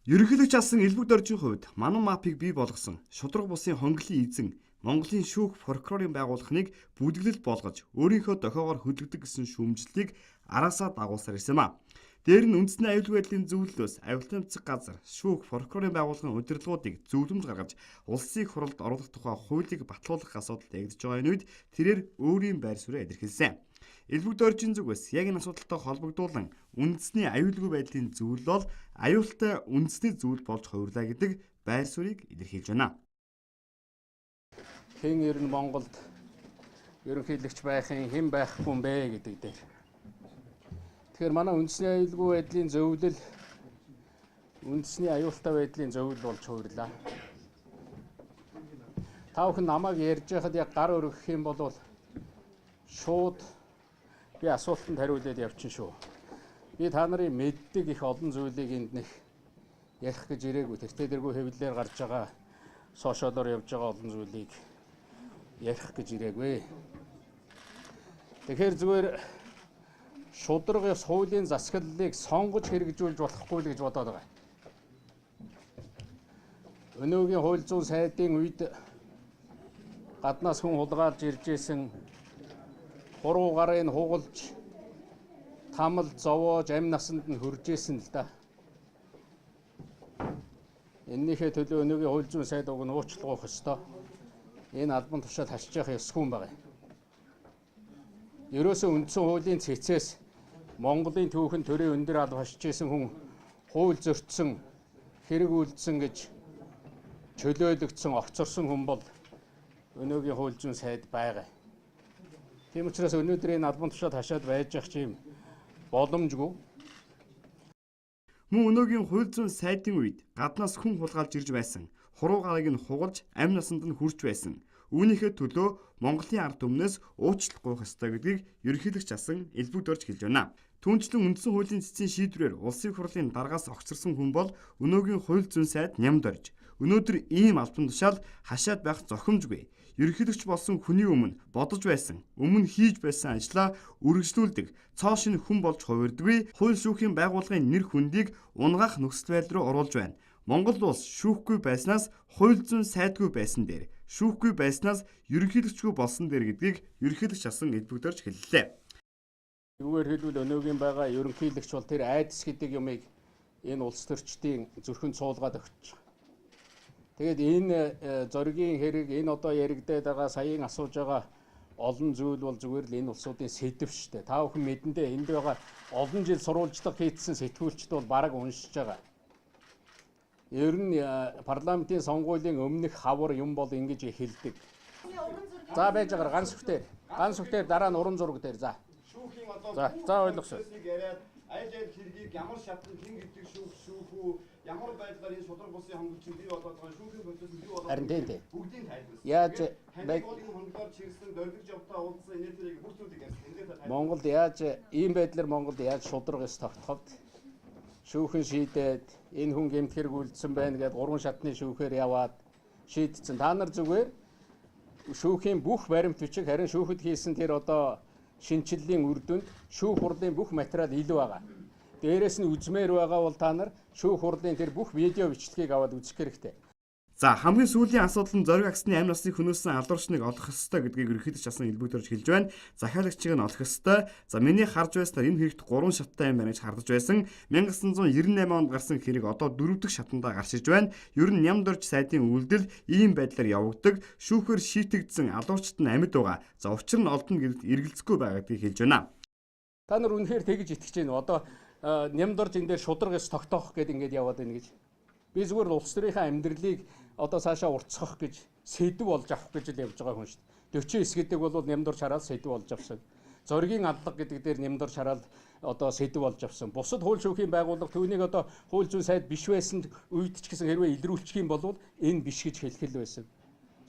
Ерөнхийлөгч асан Элбэг Доржийн хувьд Манан мапыг бий болгосон шударга бусын хонглын эзэн Монголын шүүх прокурорын байгууллагыг бүлэглэл болгож өөрийнхөө дохиогоор хөдөлгдөг гэсэн шүүмжлэлийг араасаа дагуулсаар ирсэн юм а. Дээр нь үндэсний аюулгүй байдлын зөвлөлөөс аюултай цэг газар шүүх прокурорын байгууллагын удирдлагуудыг зөвлөмж гаргаж улсын их хурлд оруулах тухай хуулийг батлуулах асуудал яригдж байгаа энэ үед тэрээр өөрийн байр сууриа илэрхийлсэн. Элбэг Доржийн зүгээс яг энэ асуудалтай холбогдуулан үндэсний аюулгүй байдлын зөвлөл бол аюултай үндэсний зүйл болж хувирлаа гэдэг байр суурийг илэрхийлж байна. Хэн ер нь Монголд ерөнхийлөгч байхын, хэн байхгүй юм бэ гэдэг дээр. Тэгэхээр манай үндэсний аюулгүй байдлын зөвлөл үндэсний аюултай байдлын зөвлөл болж хувирлаа. Та бүхэн намайг ярьж байхад яг гар өргөх юм бол шууд би асуултанд хариулаад явчихна шүү. Би та нарын мэддэг их олон зүйлийг энд нэх ярих гэж ирээгүй. Тэртээ дэргүй хэвлэлээр гарч байгаа, сошиалоор явж байгаа олон зүйлийг ярих гэж ирээгүй. Тэгэхээр зүгээр шударга ёс хуулийн засаглалыг сонгож хэрэгжүүлж болохгүй л гэж бодоод байгаа. Өнөөгийн хууль зүйн сайдын үед гаднаас хүн хулгайлж ирж исэн, хуруу гарын хугалж, тамал зовоож, амь насанд нь хүрж исэн л да. Эннийхээ төлөө өнөөгийн хууль зүйн сайд уг нь уучлах ёстой. Энэ албан тушаал хашиж явах ёсгүй юм байна. Ерөөсөө үндсэн хуулийн цэцээс Монголын түүхэн төрийн өндөр алба хашиж исэн хүн хууль зөрчсөн, хэрэг үйлдсэн гэж чөлөөлөгдсөн, огцорсон хүн бол өнөөгийн хууль зүйн сайд байгаа. Тийм учраас өнөөдөр энэ албан тушаал хашаад байж ах чим боломжгүй. Мөн өнөөгийн хууль зүйн сайдын үед гаднаас хүн хулгайлж ирж байсан. Хуруу гарыг нь хугалж амь насанд нь хүрч байсан. Үүнийхээ төлөө Монголын ард түмнээс уучлал гуйх ёстой гэдгийг ерөнхийлөгч асан Элбэг Дорж хэлж байна. Түүнчлэн үндсэн хуулийн цэцгийн шийдвэрээр улсын хурлын даргаас огцорсон хүн бол өнөөгийн хууль зүйн сайд Нямдорж. Өнөөдөр ийм албан тушаал хашаад байх зохимжгүй. Ерөнхийлөгч болсон хүний өмнө бодож байсан, өмнө хийж байсан ажлаа үргэлжлүүлдэг, цоо шинэ хүн болж хувирдаггүй, хууль шүүхийн байгууллагын нэр хүндийг унагаах нөхцөл байдал руу оруулж байна. Монгол улс шүүхгүй байснаас хууль зүйн сайдгүй байсан дээр, шүүхгүй байснаас ерөнхийлөгчгүй болсон дээр гэдгийг ерөнхийлөгч асан Элбэг Дорж хэллээ. Үүгээр хэлбэл өнөөгийн байгаа ерөнхийлөгч бол тэр айдас гэдэг юмыг энэ улс төрчдийн зүрхэнд суулгаад өгч. Тэгээд энэ зоригийн хэрэг, энэ одоо яригдээд байгаа, саяын асууж байгаа олон зүйл бол зүгээр л энэ улсуудын сэдэв шүү дээ. Та бүхэн мэдэндээ энд байгаа олон жил сурвалжлага хийцсэн сэтгүүлчд бол бараг уншиж байгаа. Ер нь парламентын сонгуулийн өмнөх хавар юм бол ингэж эхэлдэг. За, байж байгаа ганц сүхтээр. Ганц сүхтээр, дараа нь уран зураг дээр за. Шүүхийн одоо За, за, ойлгосон. яриад аль аль хэргийг ямар шатнд хэн гэдэг шүүх шүүхүү ямар байдлаар энэ шударга бусын хонголчин бий болоод байгаа, шүүхийн процесс нь бий болоод Харин тийм. бүгдийг тайлбарласан. Яаж Таныг бол энэ хонглоор чирсэн дордож явтаа уулзсан энэ тэрийг бүх зүйлийг ярьсан. Энэ дээр та Монголд яаж ийм байдлаар Монголд яаж шударга ёс тогтоход шүүхэн шийдээд энэ хүн гэмт хэрэг үйлдсэн байна гэдээ гурван шатны шүүхээр яваад шийдсэн. Та нар зүгээр шүүхийн бүх баримт бичиг, харин шүүхэд хийсэн тэр одоо шинэчлэлийн үр дүнд шүүх хурлын бүх материал илүү байгаа. Дээрээс нь үзмээр байгаа бол та нар шүүх хурлын тэр бүх видео бичлэгийг аваад үзэх хэрэгтэй. За, хамгийн сүүлийн асуудал нь зориг агсны амь насыг хөнөөсөн алуурчныг олох ёстой гэдгийг ерөнхийлөгч асан Элбэг Дорж хэлж байна. Захиалагчийг нь олох ёстой. За, миний харж байснаар энэ хэрэгт 3 шаттай юм байна гэж хардаж байсан. 1998 онд гарсан хэрэг одоо 4 дахь шатандаа гарч иж байна. Ер нь Нямдорж сайдын үйлдэл ийм байдлаар явагддаг. Шүүхээр шийтгдсэн алуурчид нь амьд байгаа. За, учир нь олдоно гэдэгт эргэлзэхгүй байгаа гэдгийг хэлж байна. Та нар үнэхээр тэгж итгэж байна уу? Одоо Нямдорж энэ дээр шударга ёс тогтоох гээд ингээд яваад байна гэж. Би зүгээр л улс төрийнхээ амьдралыг одоо цаашаа уртсгах гэж, сэдэв болж авах гэж л явж байгаа хүн шүү дээ. 49 гэдэг бол Нямдорж хараад сэдэв болж авсан. Зоригийн аллага гэдэг дээр Нямдорж хараад одоо сэдэв болж авсан. Бусад хууль шүүхийн байгууллага түүнийг одоо хууль зүйн сайд биш байсан үед ч гэсэн хэрвээ илрүүлчих юм бол энэ биш гэж хэлэх л байсан.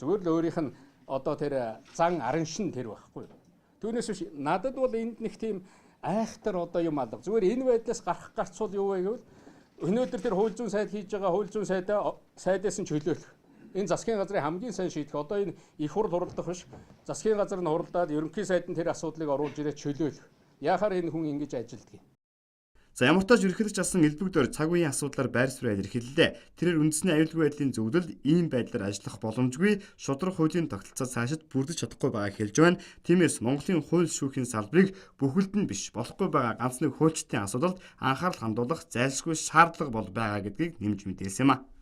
Зүгээр л өөрийнх нь одоо тэр зан араншин тэр байхгүй юу. Түүнээс биш надад бол энд нэг тийм айхтар одоо юм алга. Зүгээр энэ байдлаас гарах гарцуул юу вэ гэвэл өнөөдөр тэр хууль зүйн сайд хийж байгаа хууль зүйн сайдаа сайдаас нь чөлөөлөх. Энэ засгийн газрын хамгийн сайн шийдэх. Одоо энэ их хурл хуралдах биш. Засгийн газар нь хуралдаад ерөнхий сайд нь тэр асуудлыг оруулж ирээд чөлөөлөх. Яахаар энэ хүн ингэж ажилдгийг. За, ямар ч тач ерөнхийлөгч асан элбэг дор цаг үеийн асуудлаар байр сууриа илэрхийллээ. Тэрээр үндэсний аюулгүй байдлын зөвлөл ийм байдлаар ажиллах боломжгүй, шударга хуулийн тогтолцоо цаашид бүрдэж чадахгүй байгааг хэлж байна. Тиймээс Монголын хууль шүүхийн салбарыг бүхэлд нь биш, болохгүй байгаа ганц нэг хуульчдын асуудалд анхаарал хандуулах зайлшгүй шаардлага бол байгаа гэдгийг нэмж мэдээлсэн юм а.